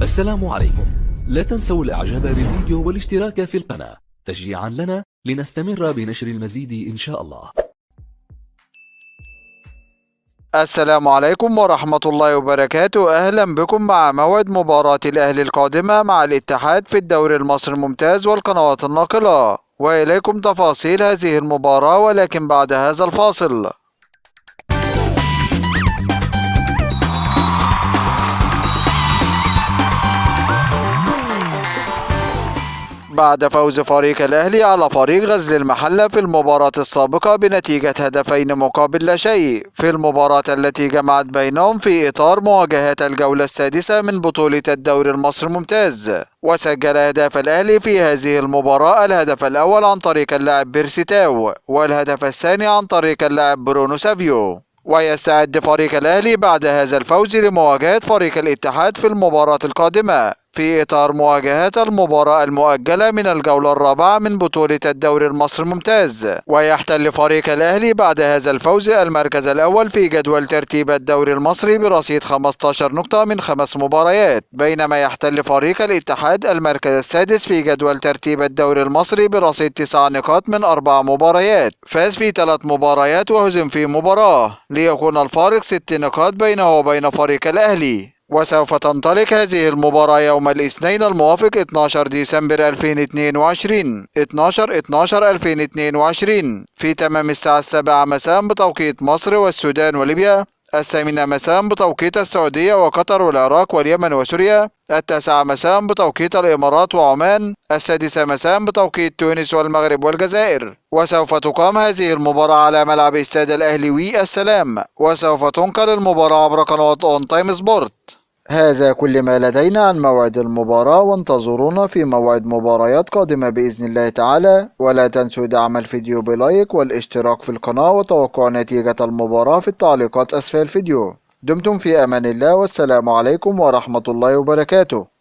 السلام عليكم. لا تنسوا الاعجاب بالفيديو والاشتراك في القناة تشجيعا لنا لنستمر بنشر المزيد ان شاء الله. السلام عليكم ورحمة الله وبركاته. أهلا بكم مع موعد مباراة الأهلي القادمة مع الاتحاد في الدوري المصري الممتاز والقنوات الناقلة، وإليكم تفاصيل هذه المباراة ولكن بعد هذا الفاصل. بعد فوز فريق الأهلي على فريق غزل المحلة في المباراة السابقة بنتيجة هدفين مقابل لا شيء في المباراة التي جمعت بينهم في إطار مواجهات الجولة السادسة من بطولة الدوري المصري الممتاز، وسجل أهداف الأهلي في هذه المباراة الهدف الأول عن طريق اللاعب بيرسي تاو، والهدف الثاني عن طريق اللاعب برونو سافيو. ويستعد فريق الأهلي بعد هذا الفوز لمواجهة فريق الاتحاد في المباراة القادمة في إطار مواجهات المباراة المؤجلة من الجولة الرابعة من بطولة الدوري المصري الممتاز. ويحتل فريق الأهلي بعد هذا الفوز المركز الأول في جدول ترتيب الدوري المصري برصيد 15 نقطة من 5 مباريات، بينما يحتل فريق الاتحاد المركز السادس في جدول ترتيب الدوري المصري برصيد 9 نقاط من 4 مباريات، فاز في 3 مباريات وهزم في مباراة، ليكون الفارق 6 نقاط بينه وبين فريق الأهلي. وسوف تنطلق هذه المباراة يوم الاثنين الموافق 12 ديسمبر 2022 12/12/2022 في تمام الساعة 7 مساء بتوقيت مصر والسودان وليبيا، 8 مساء بتوقيت السعودية وقطر والعراق واليمن وسوريا، 9 مساء بتوقيت الإمارات وعمان، 6 مساء بتوقيت تونس والمغرب والجزائر. وسوف تقام هذه المباراة على ملعب استاد الأهلي وي السلام، وسوف تنقل المباراة عبر قناة أون تايم سبورت. هذا كل ما لدينا عن موعد المباراة، وانتظرونا في موعد مباريات قادمة بإذن الله تعالى. ولا تنسوا دعم الفيديو بلايك والاشتراك في القناة وتوقع نتيجة المباراة في التعليقات أسفل الفيديو. دمتم في أمان الله، والسلام عليكم ورحمة الله وبركاته.